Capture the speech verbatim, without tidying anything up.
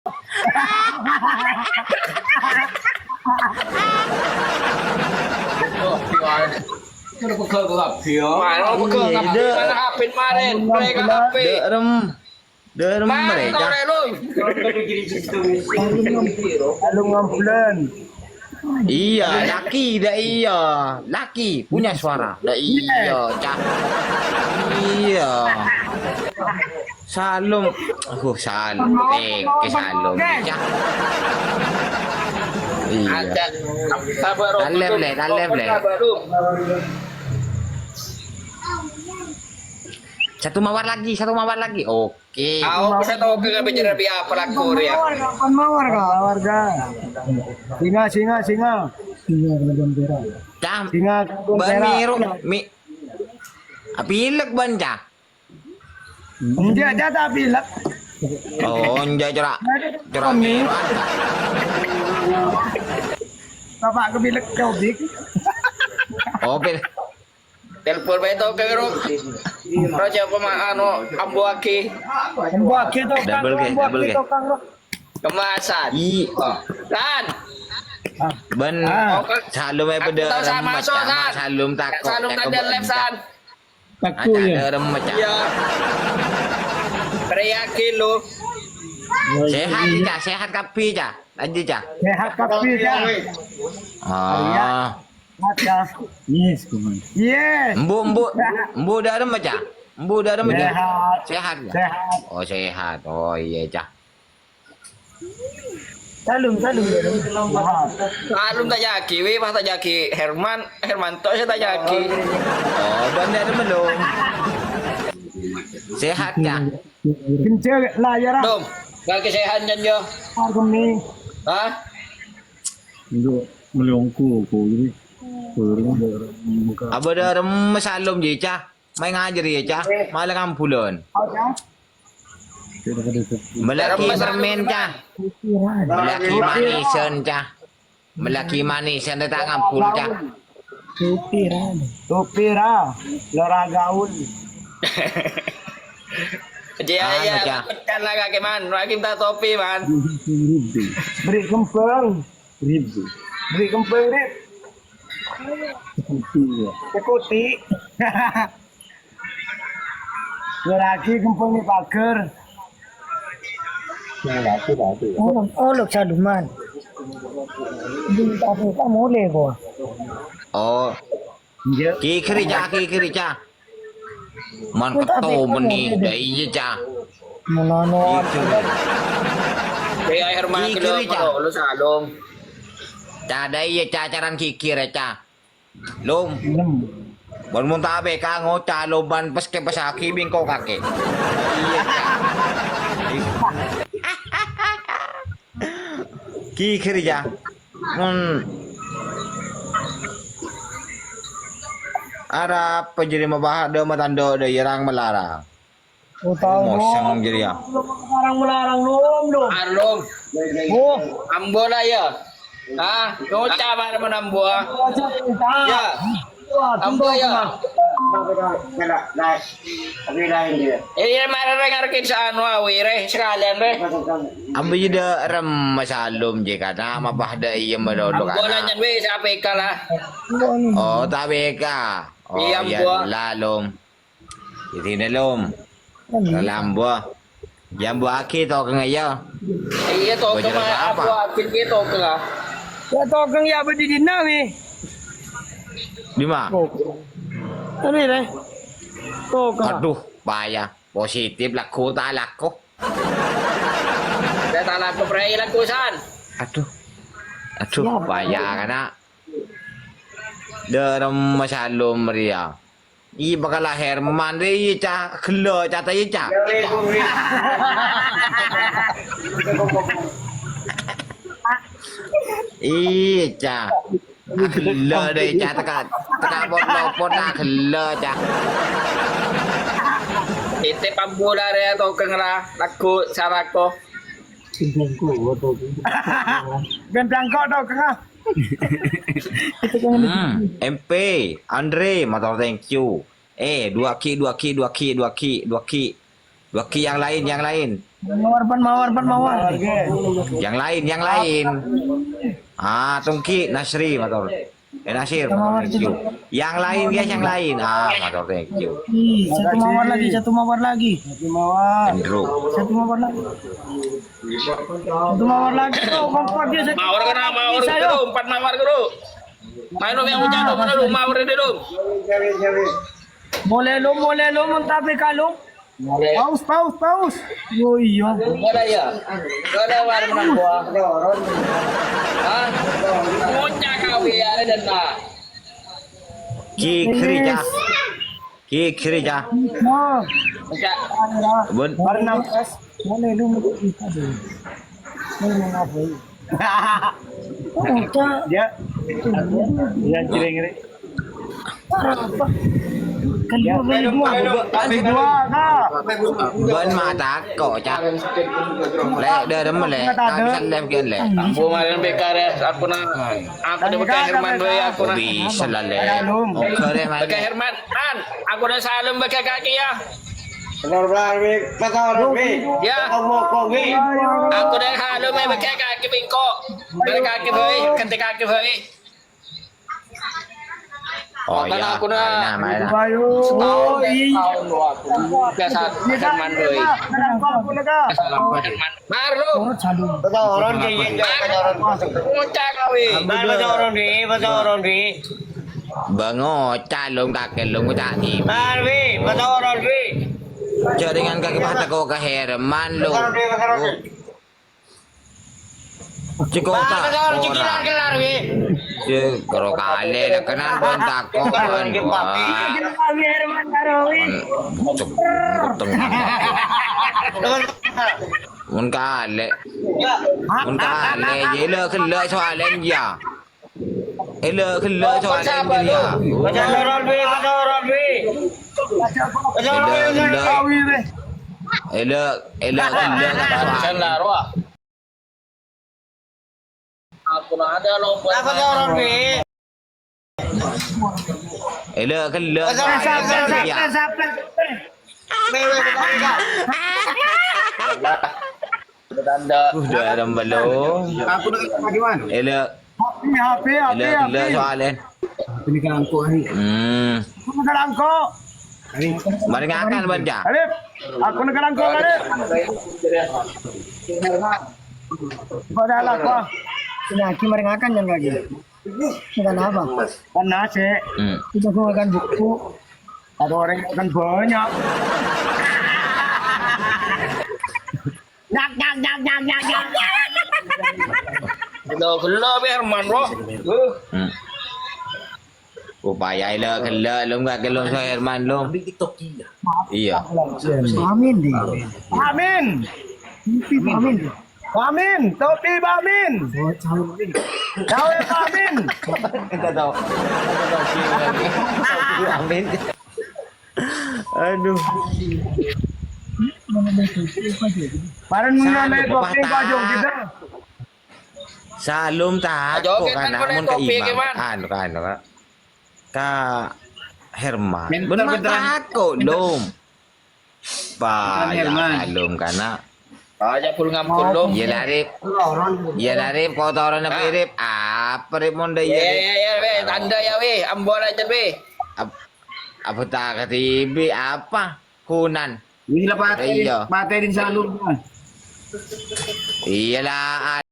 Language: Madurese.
Terus pegel kabeh, ya. Mana pegel kabeh? Mana H P kemarin? Mereka H P. Dek rem. Dek rem mereka. Kalung ngambulan. Iya, laki, dah iya. Laki punya suara. Dah iya, Cak. Iya. Salom. Aduh, Salom. Eh, ke Salom, Cak. Iya. Ada. Talep, le, talep, le. Satu mawar lagi, satu mawar lagi. Oke. Aku bisa tahu ke bicara biar apa laku ya. Mawar, Kak. Mawar, Kak. Singa, singa, singa. Singa kena jam merah. Cah, singa kena ban merah. Miru, mi-, apilek ban, Cah? Enggak, Cah, tak pilek. Oh, enggak, Cak. Cak, miru. Bapak kepilek, Cobik. Oh, pil-, Telepon bae to karo Raja pema-, anu, Ambo Agi. Ambo Agi to, Kang. Double ke, Ambo Agi double ke. To, Kang. Kemasan. Iya. Kan? Ben, ah. Oke. Salom ae padha. Aku tau sama remet, so, sama San. Salom tako, Salom tako tadi ben, live, San. Tako, aja ya. Ada remet, Cak. Iya. Teriaki lo. Sehat, Cak. Sehat kabeh, Cak. Lanjut, Cak. Sehat kabeh, Cak. Ah. Ada. Yes, kuman. Yes. Embu, embu, embu dâ' remma, Cak? Embu dâ' remma, Cak? Sehat. Sehat, ya? Sehat. Oh, sehat. Oh, iya, Cak. Salom, salom, salom. Salom ta' jagi, wi, pas ta' jagi Herman, Hermanto sè ta' jagi. Oh, bân dâ' remma, Lom. Sehat, Cak? Kenceng layar, ah. Dom, bâgi sehat, Jan, yo. Parkemi. Hah? Enggak, melongku aku ini. Kurang. Abâ' dâ' remma Salom, jâ, Cak. Maèn ngajhâr, ya, Cak. Malah ngambulan. Oh, Cak. Melagi permen, Cak. Melagi manisan, Cak. Melagi manisan, ta' ngambul, Cak. Topi, Ra. Topi, Ra. Lora gaul. Jâ, anu, ya, Cak. Pecah lah, Kak, man. Lagi minta topi, man. Beri kembang. Rib. Beri kembang, Rib. Ikuti, ya. Ikuti. Lagi kembang di pagar. Nah, lagi, lagi. Oh, oh, lo, Saluman. Di tapi kamu le, gua. Oh. Iya. Kiri, Cak, kiri, Cak. Man keto meni, dâ' iyâ, Cak. Menono. Kiri. Dâ' iyâ, Herman, kiri, Cak. Lo, Salom. Cak, dâ' iyâ, Cak, caran kiri, Cak. Lom. Bân mon ta' bâ'na ngoca' Lom bân pes-kepes aki bengko kake. Iyâ, Cak. Kiri, Cak. Mon arapa jârèya mabahas dâ' matandhâ dâ' iyâ rang malarang. Mosèng jârèya. Larang-larang, Lom, Lom. Arlom. Oh. Ambo lah, ya. Ah, ngoca' bâ'na mon ambo, ah. Ya. Ambo, ya. Iyâ, mara rè ngarèkèn sè anu awi rè, sakalèyan rè. Ambo jâ dâ' remma Salom jâ kana', mabahas dâ' iyâ malolo kana'. Ambo nanya wis A P K lah. Oh, ta' A P K. Oh, iyâ, iyâ, Lom. Di sini, Lom. Lambo. Jambo aki tokengnga, ya. Iyâ, tokeng, apa? Aku aki ki tokeng, ah. Ya, tokeng ya, bâdâ di dinna, wi. Di ma? Tokeng. Tadi, rè. Tokeng. Aduh, bahaya. Positif laku ta' laku. Dâ' ta' laku, prè, laku, San. Aduh. Aduh, bahaya, kana'. Dâ' remma Salom rèya. Iyâ, bâkal lahèr man rè, iyâ, Ca. Ghellâ', Ca, ta' iyâ, Ca? Iyâ, Ca. Ghellâ' dâ' iyâ, Ca. Teka, teka pot-lopot, ah, ghellâ', Ca. Titip ambu la rè, tokeng la. Lagu sarako. Gendang kok, tokeng. Gendang kok, tokeng, ah. Hmm, M P, Andre, mator thank you. Eh, dua ki, dua ki, dua ki, dua ki, dua ki. Dua ki yang lain, yang lain. Mawar, pan mawar, pan mawar. Yang lain, yang lain. Ah, Tungki, Nasri, mator. Eh, Nasir, Mawar mator. Yang lain, guys, yang lain. Ah, mator, thank you. Ih, satu mawar lagi, satu mawar lagi. Satu mawar. Indro. Satu mawar lagi. Satu mawar lagi. Oh, kompak dia satu. Mawar kena, mawar kena, empat mawar kena. Main dong yang hujan dong, mana dong, mawar ini dong. Boleh lo, boleh lo, mantap ya, Kalung. Paus, paus, paus. Oh iya. Enggak ada ya? Enggak ada war menang gua. Hah? Bocah kau ya, ada dan tak. Ki khri, Cak. Ki khri, Cak. Nah, Bocah. Bun. Warna es. Mana lu mau kita dulu? Ini mau ngapain? Bocah. Ya. Ya, jreng, jreng. Kan dua kali dua. Kali dua, Kak. Bân ma' tako', Cak. Lè', dârem, Lè'. Ta' bisa lè' ghi', Lè'. Ambu marèn bèka rè, aku na-, aku dâ' bèka Herman dulu ya, aku na-. Bisa lah, Lè'. Oke, Lè', Bèka Herman, Man. Aku dâ' salem bèka kakè ya. Benar, benar, Wi. Betul, Wi. Ya. Ngomong, Wi. Aku dâ' salem bèka kakè bengko. Bèka kakè bhâi, kèntè kakè bhâi. Oh, iya. Makanya aku na-, main, main. Ayo. Setahun, oh, iya, setahun dua aku. Biasa, Herman doi. Mar, lu. Betul, orang di, Mar. Ngucak kau, wi. Mar, betul, orang di, betul, orang di. Bângoca' lom kakè lom nguca'è. Mar, wi, betul, orang di. Jaringan kakè patè ko' ka Herman, lom. Betul, orang di, betul, orang di. Cè' kota. Wah, ora. Kelar-kelar, wi. Cè', karo kalè, la kenal bân tako', bân. Wah. Kelar, wi, Herman, karo, wi. Cep-, cep-, Mon kalè. Mon kalè, jâ' la ghellâ' soalèn, yâ. Ella, ghellâ' soalèn, yâ. Baca orang, wi, baca orang, wi. Baca orang, wi, baca orang, wi. Ella, ella, ghellâ'. Aku na ada lomba. Apa orang, wi? Ella, ghellâ'. Baca orang, wi, baca orang, wi. Tanda. Uh, dârem belum. Aku nak lagi, Man. Ella. Happy, happy, happy, ella, ella happy. Soalèn. Ini kan angko hari. Hmm. Aku nak kan angko. Hari. Mari ngakan, Banja. Alif, aku nak kan angko, Alif. Kau dah lah, kau. Sini lagi mari ngakan yang lagi. Makan apa? Kan nasi. Hmm. Itu aku makan buku. Ada orang makan banyak. Dak, dak, dak, dak, dak, dak. Gelo-gelo, Herman, bro. Hmm. Upaya ella ghellâ', lom kakè lom so Herman, lom. Iya. Amin, di. Amin. Mimpi, amin. Amin. Topi, amin. Oh, cawe, amin. Cawe, amin. Enggak tahu. Enggak tahu. Amin. Aduh. Parèn mènangè kopi, Pak Jogja. Salom tako' kan, mon ka Imam. Kan, kan, kan. Ka Herman. Bân ma' tako', Lom. Paya Herman. Salom kana. Aja pul ngampun, Lom. Yâ, larip. Yâ, larip, kotoranna pirip. Apa, Rip, mon dâ' iyâ, Rip? Yâ, yâ, yâ, weh. Tanda, yâ, weh. Ambol aja, weh. Ap-, apa tak katibi, apa? Kunan. Wis la patè, iya. Patè din salom. Iya la,